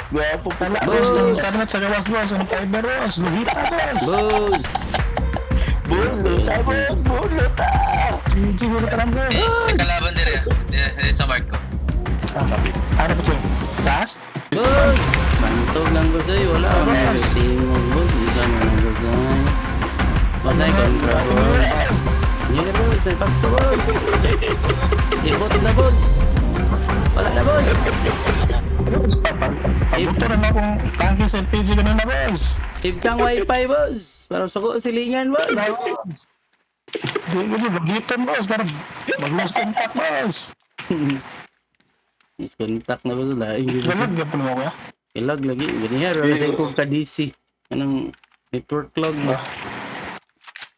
Gwapo pa. Wala, boss. Boss. Internet sa gawas, boss. Ang fiber, boss. Lugita, boss. Boss! Bulot ah, boss. Bulot ah. GG, huli ka lang, boss. Eh, may kalaban dire. Dire, dire sa mark ko. Ano ba ito? Taas? Boss! Bantog lang, boss, ay. Wala ko na tingog, boss. Isa mo lang, boss, ay. Boss, ay, kontra, boss. Yeah, boss. May Pasko, boss. Ibot na, boss. Wala na, boss. Boss, pabuto na na akong tangke sa LPG ganun na, boss. Tip kang wifi, boss. Para suko silingan, boss. Boss. Di ko lugitan, boss. Para mag-lose contact, boss. Miscontact na, boss. Laing, boss. Galag, gapon mo, kuya. Ilag lagi. Ganyan, wala sa ikong ka-DC. Anong network log ba?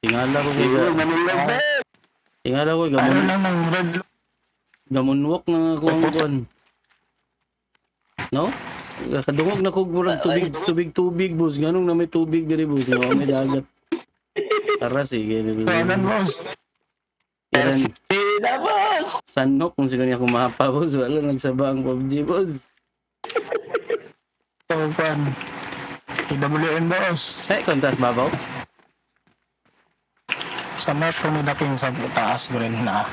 Tingala ko kay Siguro manulog, boss. Tingala ko Ano gamon lang ng red gamonwalk na nga ako ang kuan. No? Kadungog na kog murag tubig tubig tubig, boss. Ganong na may tubig diri, boss. Nga may dagat. Tara sige. Ano, boss? Karan Sina, boss. sanok kung siguro niya akong mapa, boss. Wala nagsaba ang PUBG, boss. So, pan. PWN, boss. Ay, kontas babaw. Sa map ko ni dating sa taas green na.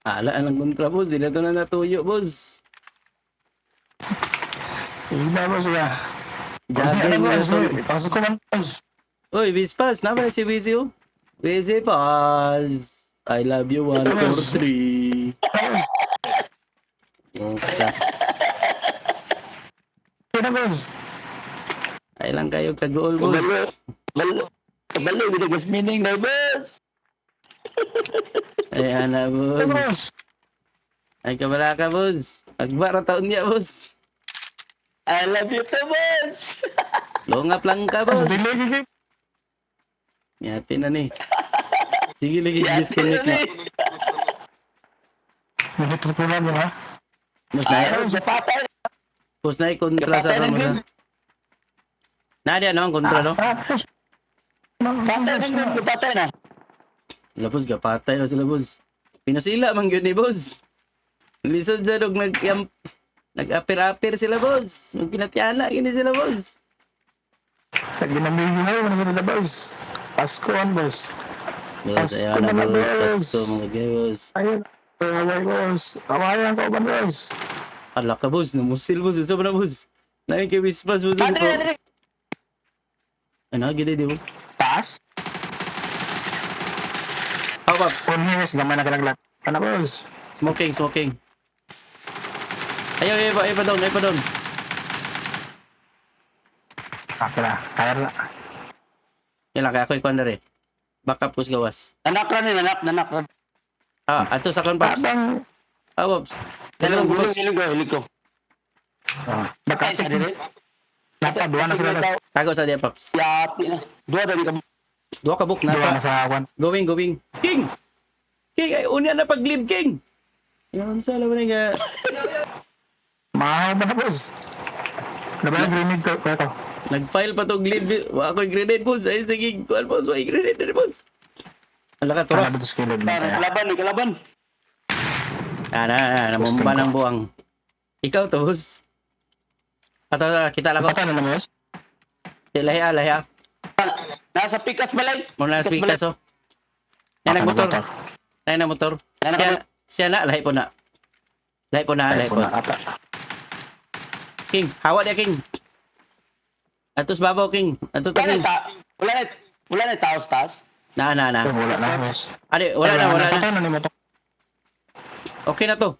Ala ang kontra, boss. Di na to na natuyo, boss. Hindi, boss, ya. Jogging na boss. to. Pasok ko man, boss. Uy, Bispas, naman si Busy oh. Busy Paz. I love you, 1, 4, 3. Okay. Hindi na, boss. Ay lang kayo kagool, Kabalo. boss. Kabalo. Kabalo. Ginagas meaning na, boss. Ay, ana, Hindi, boss. boss. Ay, kabala ka, boss. Agbara taon niya, boss. I love you too, boss. Longap lang ka, Boss, boss. delay, gigi. Yati na ni. Sige, lagi, disconnect na. Minute ko lang, ha? Boss, na, Ay, boss, patay. boss, na, kontra sa Kapatay ng mo good. na. Nadia, no? Ang kontra, no? Ah, boss. Patay ng good. Patay na. Labos, gapatay na sila, boss. Pinasila, man yun ni boss. Lisod sa dog, nag, nag-apir-apir sila, boss. Magkinatiana, gini sila, boss. Ginamigin na yun, sila, boss. Pasko, an, boss. Boss, Pasko ayan na, na, boss. boss. Pasko, mga gay, boss. Ayun. Away, boss. Awayan ko ba, boss? Ala ka, boss. Namusil, boss. Isa pa na, boss. Lain kay Wispas, boss. Andre, Andre. Ano, gini, di mo? Taas? Oh, Pops. Phone here is gamay na kalaglat. Ano, boss? Smoking, smoking. Ayaw, ayaw, ayaw pa doon, ayaw pa doon. Okay na. Kaya na. Yan lang, kaya ako ikuan na rin. Backup ko sa gawas. Nanak ra ni, nanak, nanak ra. Ah, ato sa kon, Pops. Abang. Ah, Pops. Hello, Hello, gulong, Pops. hilig ko, hilig ko. Ah, Ay, sa Baka, dire. napa, duwa na sila. Tago sa diya, Pops. Yapi na. Dua dali ka. Duha ka book, Duwa na nasa. sa one. Going, going. King! King, ay, unya na pag-leave, King! Yan sa alam na nga. Mahaw ba na, boss? Laban ang grenade ko, kuya ko. Nag-file pa tong leave. Wa ako'y grenade, boss. Ay, sige, kuan, boss. Wa grenade, diri, boss. Ala ka, turo. Ano ba ito skilled na kaya? Kalaban, may kalaban. Ah, na, na, na, namumba ng buwang. Ikaw to, boss. Ato, ato, kita lang ko. Patay na naman, boss? Lahi, ah, lahi, ah. Nasa pikas balay. Muna na Pikas balay. speaker, so. Yan ang motor. Motor. Yan ang motor. Yan ang Siya, siya na, lahi po na. Lahi po na, Ay, lahi po. po na ata. King, hawa niya, King. Atos babaw, King. Ato to, Wala na King. ta. Wala na. Wala na taos taas. Na, na, na. Ay, wala na, boss. Ade, wala na, wala na. Patay na ni motor. Okay na to.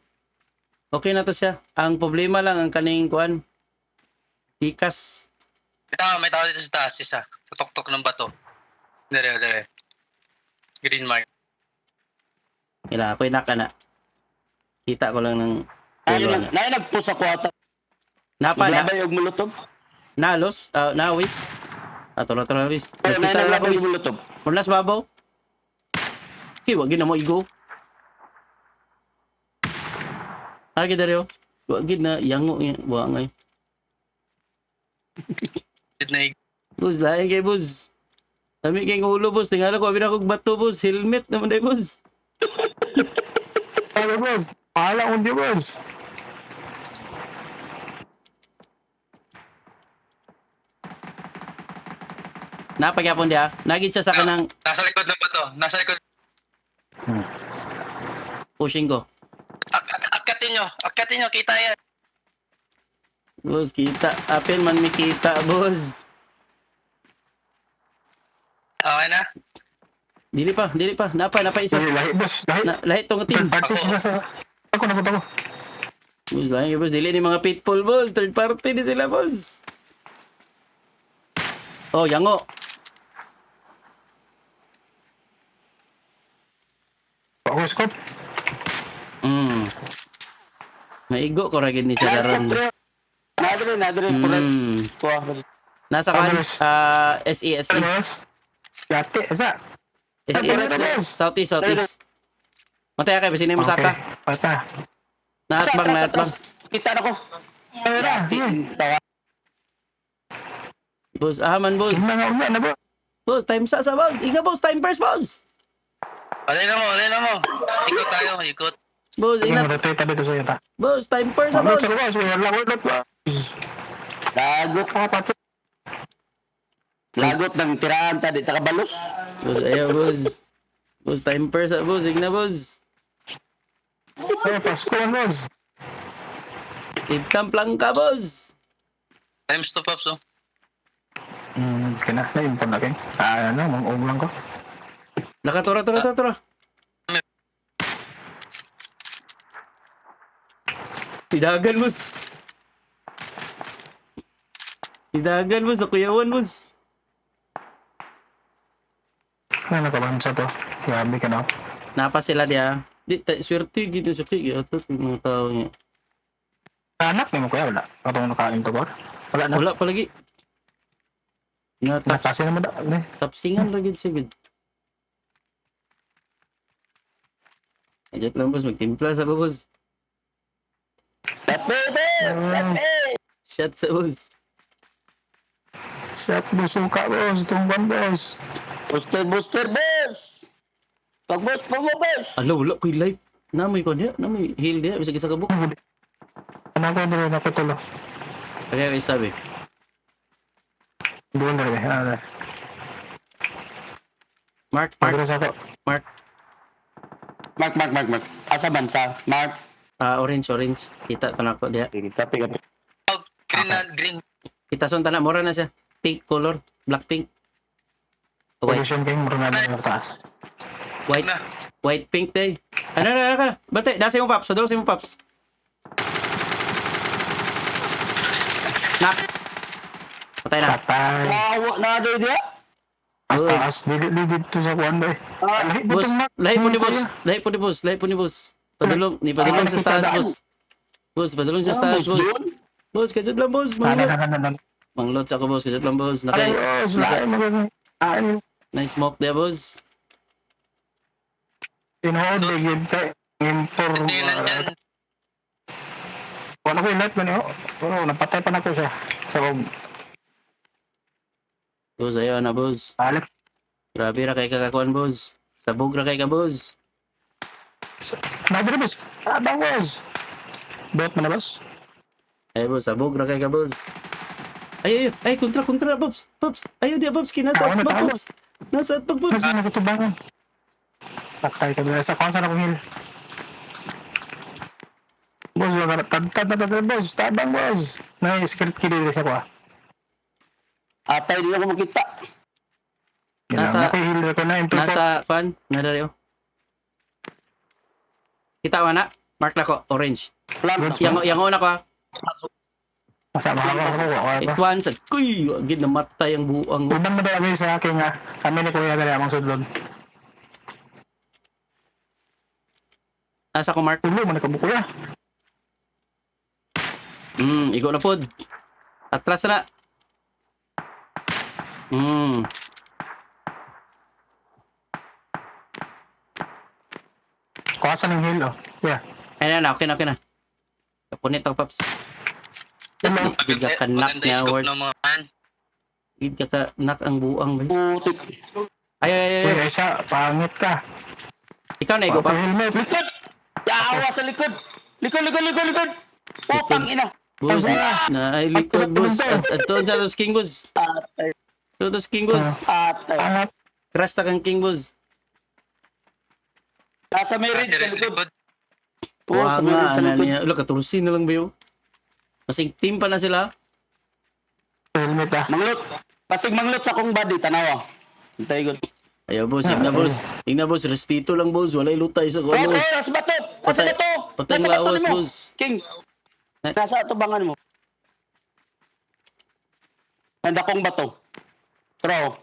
Okay na to siya. Ang problema lang ang kaning kuan. Tikas. May tao dito sa taas, isa. Tutok-tok ng bato. Dire, dire. Green mark. Ila, ako'y naka na. Kita ko lang ng Nay ulo na. nay nagpus ako ata. Napa na. Naglabay og molotov. Nalos, ah, nawis. Ato na to wis. Ay, nay Nakita na ako naglabay og wis. molotov. Muna sa babaw. Okay, wag gid na mo igo. Ah, gid dario. Wag gid na yango nga wa ngay. Did na Bus, lain kay bus. Dami kay ulo, boss. Tingala ko abi na kog bato, boss. Helmet naman day, boss. Ay, boss. Pahala undi, boss. Napagyapon diha. Nagid siya sa kanang Nasa likod ng bato. Nasa likod. Pushing ko. Akyatin nyo. Akyatin nyo. Kita yan. Boss, kita. Apil man mi kita, boss. Okay na? Dili pa, dili pa. Napa, napa isa. Lahi, lahi, boss. Lahi. Na, lahi tong team. Third party sila sa. Ako, napunta ko. Boss, lahi, boss. Dili ni mga pitbull, boss. Third party ni sila, boss. Oh, yango. Ako, scope. Maigo ko ra gid ni siya karon. Nadre, nadre, correct. Kuha. Nasa kan? Boss. Ah, SE, SE. Ano, boss? Yate, isa. SE. Southeast, southeast. Matay ka, basin mo saka. Pata. Naatbang, Atras, naatbang. atras. Kita na ko. Ayun na, sige. Tawa. Boss, ahaman, boss. Una nga, una na, boss. Boss, time sa boss. Inga, boss, time first, boss. Alay na mo. Alay na mo. Ikot tayo. Ikot. Boss, Sige, ingat. rotate tabi to sa'yo, ta. Boss, time first, Ano, boss. sir, boss? Wala, wala, boss. Lagot. Ako, patsa. Lagot ng tirahan ta, di ta kabalos. Boss, ayaw, boss. Boss, time first, boss. Ingna, boss. Eh, Pasko, boss. Ibtam plangka, boss. Times 2 pops oh. Kaya na. Naimpon na kayo. Ah, ano, mang-ug lang ko. Laka, tura, tura, tura, tura. Tidagan, boss. Tidagan, boss. Sa kuyawan, boss. Ano, nakabansa to? Grabe ka na. Napa sila diya. Di, ta, swerte, gito, swerte. Gito, mga tao niya. Anak ni mo kuya, wala. Katong nakain to, bor. Wala na. Wala palagi. Na, taps, Nakasi naman da. Eh, tapsingan ra gid siya, gid. Ajat lang, boss. Magtimpla sa ko, boss. Tape, boss! Tape! Shot sa boss. Shot, boss. Suka, boss. Tungkwan, boss. Booster, booster, boss! Pag-boost pa mo, boss! Ala, wala ko'y life. Namoy ko niya. Namoy heal niya. Bisag isa ka book. Ano ko, dali na ko tulo. Kaya kay sabi. Doon dali. Ano, dali. Mark, Mark, Pagres ako. Mark. Mark, Mark, Mark, Mark. Asa man sa? Mark. Ah, orange, orange. Kita to na ko diha. Tape, tape. Oh, green na. Green. Kita son tana mura na siya. Pink color, black pink. White, Position kayo, mura na lang taas. White, Na. White pink day. Ano na, ano na, Bate, nasa yung paps, sadolo sa imong paps. Knock. Patay na. Patay. Awa na doy dia. Taas, taas. Dili, dili dito sa kuwan ba eh. Lahi ba Boss, itong lahi po ni boss. kuya? Lahi po ni boss, lahi po ni boss. Padulong, ni padulong sa taas, boss. Boss, padulong sa taas, boss. Boss, kajut lang, boss. Ano, Manglot. ano, ano, ano. Manglot sa ako, boss. Kajut lang, boss. Ay, Naka, boss. Lahi mo kasi. Ay, na smoke there, boss. tinuod, eh, yun, te. Impor. Hindi nandyan. Wala ko yung light ba niyo? Pero napatay pa na ko siya. So, Boss, ayaw na, boss. balik. Grabe ra kay kakakuan, boss. Sabog ra kay ka, boss. Nadiri, boss. Abang, boss. Dot mo na, boss. Ay, boss, sabog ra kay ka, boss. Ay, ay, ay, kontra, kontra, boss. Pops. Ayaw di, boss. Kinasa Tao na, at tao. boss. Nasa at boss. Nasa nasa tubangan. Patay ka dala sa kung saan akong heal. Boss, wala tad tad tad tad boss, tabang boss. Na script kid sa ko ah. Atay, di ako makita. Nasa- Nasa ko heal ko na into Nasa, kuan, nada oh. Kita wa na. Mark na ko, orange. Plan. Good. Yang yang una ko ah. Masama ako ako ko. It one sa kuy, gid namatay ang buang. Uban mo daw sa akin nga. Kami ni Kuya dali among sudlon. Nasa ko mark. Tulo man ka kuya. Igo na pod. Atras na. Kuha sa ning heal oh. Yeah. Ay na na, okay na, okay na. Kapunit ako, Paps. Tulo. Gid ka kanak Maganda niya, yung scope words. ng mga man. Gid ka kanak ang buang. Bay. Putik. Ay, ay, ay, ay. Uy, isa, pangit ka. Ikaw na, igo, Ako Paps. helmet. Likod! Yaawa sa likod! Likod, likod, likod, likod! Putang ina! Boss, na ay likod, boss. At, at doon sa Los King, boss. Atay. Tutos King, boss. Atay. Angat. Crash ta kang King, boss. Nasa may ridge Dire sa sa likod. likod. Oo, Wah sa may nga, ridge sa ana likod. niya. Ulo, 14 na lang ba yun? Kasing team pa na sila. Helmet ah. Manglot. Pasig manglot sa akong body, tanawa. Antay gud. Ayaw, boss. Igna, boss. Igna, boss. Respeto lang, boss. Walay lutay sa Okay, kuwan, boss. nasa bato. Nasa Patay- bato. patay Nasa bato lawas, nimo. boss. King. Eh. Nasa atubangan mo. Nanda kong bato. Throw.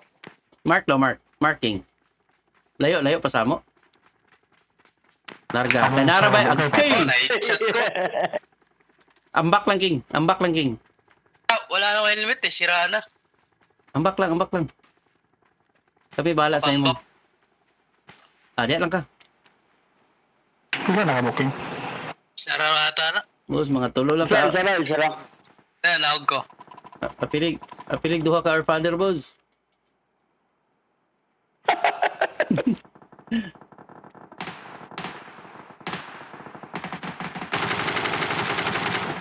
Mark daw, Mark. Marking. Layo, layo, pasamo. Larga. Among Kanara ba? sa- Agkay! Oh, na-headshot ko. Ambak lang, King. Ambak lang, King. Ah, wala na akong helmet eh. Sira na. Ambak lang, ambak lang. Kami bahala sa imo. Pambak. Ah, diya lang ka. Pila na ka booking. Sira na ata na. Boss, mga tulo lang Isa, ka. isa lang, isa lang. Ayan, nahog ko. Apilig, apilig duha ka our father, boss.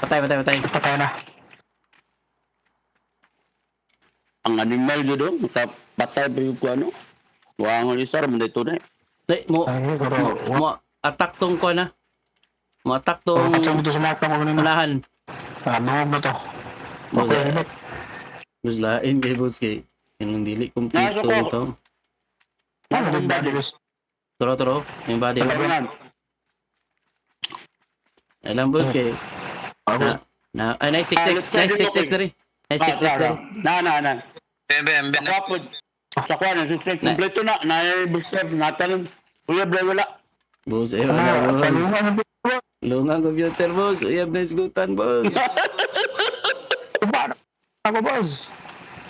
Patay, patay, patay. Patay na. Ang animal yun do. Sa patay pa yung ano. Wangon isa, ramon dito na eh. Dai, mo, Ay, pero mo, attack tong ko na. Mo attack tong Patay dito sa mark na ko kanina. unahan. Nakadungog na to. Boss, Okay, eh, helmet. boss, lain kay boss kay. Yung dili kumpleto Nasa ko. ito. Ano yung body boss? Turo, turo. Yung body. Alam Alam boss kay. Ako. Na, na, ay, nice 6x, nice 6x diri. Nice 6x diri. Na, na, na. Bembe, bembe na. Sa kwa po. Sa kwa na, six six. Kompleto na. Na, booster. Natanim. Uya, blay, wala. Boss, eh, wala Ah, boss. palungan ang Lungang computer boss. Uyab na isgutan boss. Paano? Ako boss.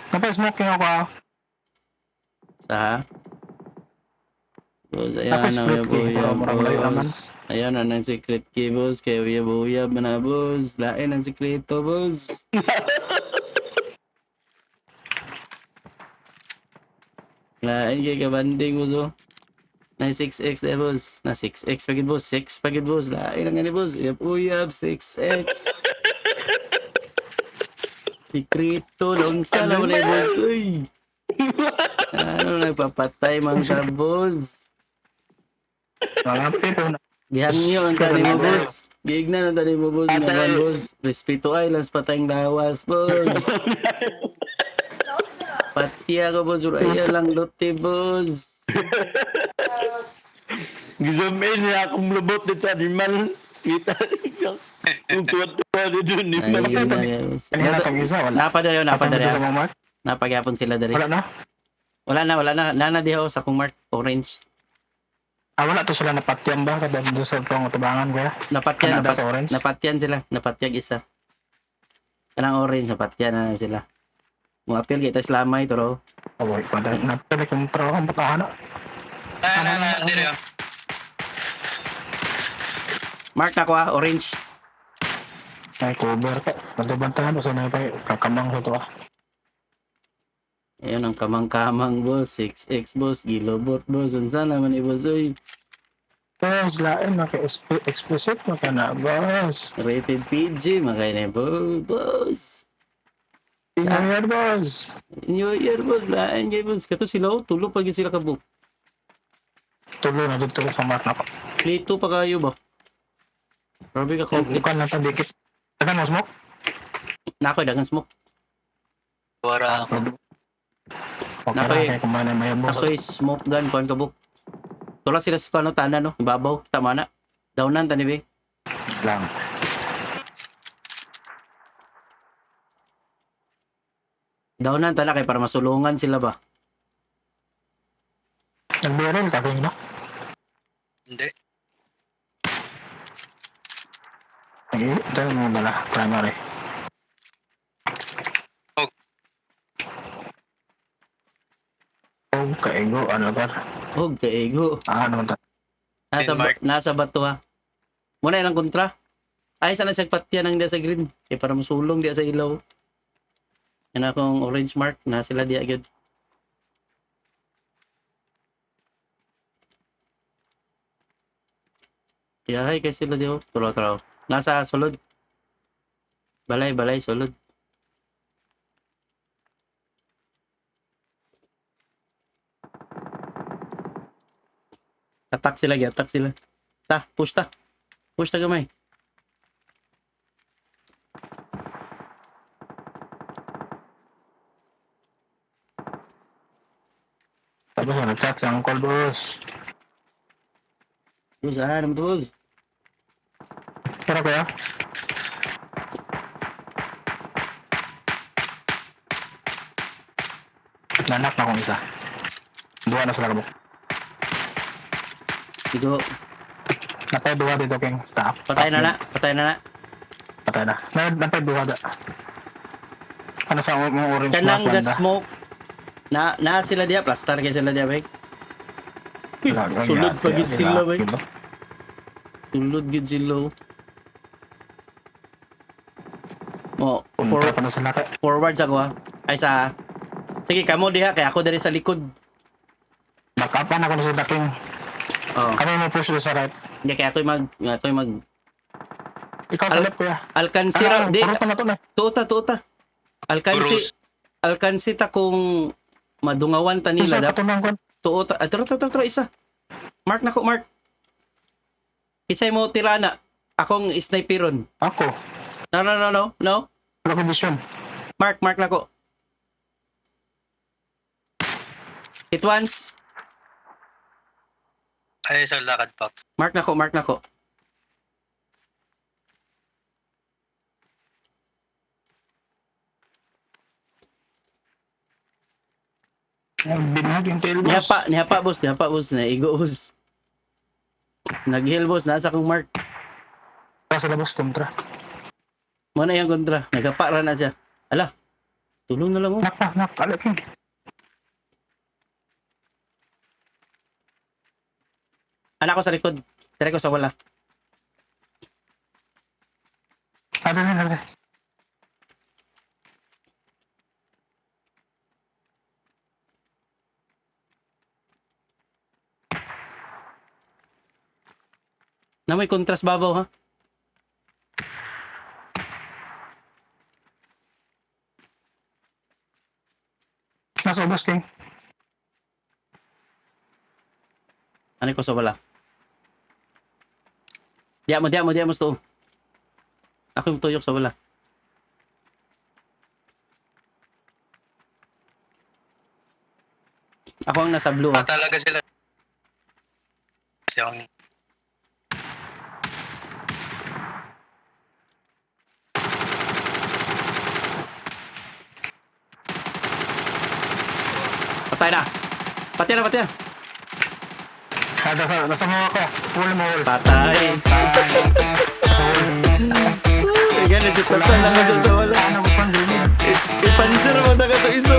Napa-smoking ako ah. Sa? Boss, ayan Tapos na secret uyab key, uyab pero murag layo naman. boss. Ayan na ang secret key boss. Kaya uyab uyab na boss. Lain ang sekreto boss. Lain kay kabanding boss oh. Na 6x eh boss. Na 6x pagid boss. 6 pagid boss. Lain ang gani boss. Uyab uyab 6x. Sekreto lang sa naman eh boss. Uy. Ano nagpapatay mga ka boss? Malapit po na. Gihangyo ang tani mo boss. Giignan ang tani mo boss. Atay. Nga boss. Respeto ay lang sa patayng lawas boss. Pati ako boss. Uraya lang lote boss. Gizoom in niya akong lubot dito sa animal. Kita. Kung tuwa-tuwa dito animal. Ay, yun na yan, boss. Kanina tong isa, wala. Napa dali, napa Patay dali. dito sa mga mark. Napagyapon sila dali. Wala na. Wala na, wala na. Nana diho sa kong mark orange. Ah, wala to sila napatyan ba? Kada doon sa itong tubangan kuya. Napatyan, Kanada sa orange. napatyan sila. Napatyag isa. Kanang orange, napatyan na sila. Muapil kita lamay to. Oh, boy. Patay. Napili kontra akong patahan na. Na, na, na. Dire, oh. Mark na ko ah, orange. Ay, cover to. Nagbabantahan ko sa na pa kakamang sa to ah. Ayun ang kamang-kamang boss, 6x boss, gilobot boss, unsa naman ni boss oy. Boss, lain maka explicit maka na boss. Rated PG makay ni boss. Boss. New Year, boss. New Year boss, lain kay boss. Kato sila oh, tulo pa gid sila kabuk. Tulo na dito sa mark na ko. Lito pa kayo ba? Grabe ka complete. Bukan na dikit. Tagan mo smoke? Nako dagan smoke. Wala ako. Okay Nakoy. na kay kumana may boss. Ako'y smoke gun kuan kabuk. Tula sila sa pano tanan no, ibabaw tama na. Downan tani be. Lang. Downan tana kay para masulungan sila ba. Nagbarrel ka no? Hindi. Ay, ito mo dala primary. Oh. Oh, kaigo ano lugar? Og kaigo. Ah, ano ta? Nasa Denmark. nasa bato ha. Muna ilang kontra. Ay sana siya patyan ang diya sa green. Kay para masulong diya sa ilaw. Yan akong orange mark na sila diya gyud. Yahay kay sila diyo. Tulo tulo. Nasa sulod. Balay balay sulod. Attack sila, gi-attack sila. Ta, push ta. Push ta gamay. Tapos ano, chat sa uncle, boss. Boss, ah, naman to, boss. Tara, kuya. Nanak na akong isa. Duha na sila kabuk. Igo. Napay duha dito, King. Stop. Patay na na, patay na na. Patay na. Napay duha da. Ano sa mga orange Kanang na the smoke. Na na sila diya, plaster kay sila diya, bay. Uy, sulod pa gid sila, bay. Sulod gid sila. Oh. Oh, Punta pa na sila kay. forward sa ko ha. Ay sa. Sige, kamo diha kay ako diri sa likod. Backupan ako na sa King. Oh. Kami mo push doon sa right. Hindi kay ako'y mag Ikaw sa left, kuya. Alcansira di Puro pa na to na. tuta tuta. Alcansi Bruce. alcansi ta kung madungawan ta nila Isa, dapat patunang kon. tuota. Ah, tara tara tara isa. Mark na ko, Mark. Kinsay mo tirana? Akong sniperon. Ako. No, no, no, no, no. Wala ko vision. Mark, mark na ko. Hit once. Ay, isang lakad pa. Mark na ko, mark na ko. Binahag yung tail, boss. Nihapa, nihapa boss, nihapa boss, naigo boss. Nag-heal boss, nasa akong mark. Sa labas, kontra. Mo na yung kontra. Nagapa ra na siya. Ala. Tulong na lang oh. Nak pa, nak. Ala, King. Anak ko sa likod. Tira ko sa wala. Ada na, ada. Na may contrast babaw ha. Nasa ubos, King. Ano ko sa wala. Diya mo, diya mo, diya mo sto. Ako yung tuyok sa wala. Ako ang nasa blue Ah, ah. talaga sila. Yung Patay na. Patay na, patay na. Ah, nasa mga ko. Full mo, all. Patay. Ay, ganun si Tata lang sa wala. Ano ko pang ganyan? Ipansir mo na ka to iso.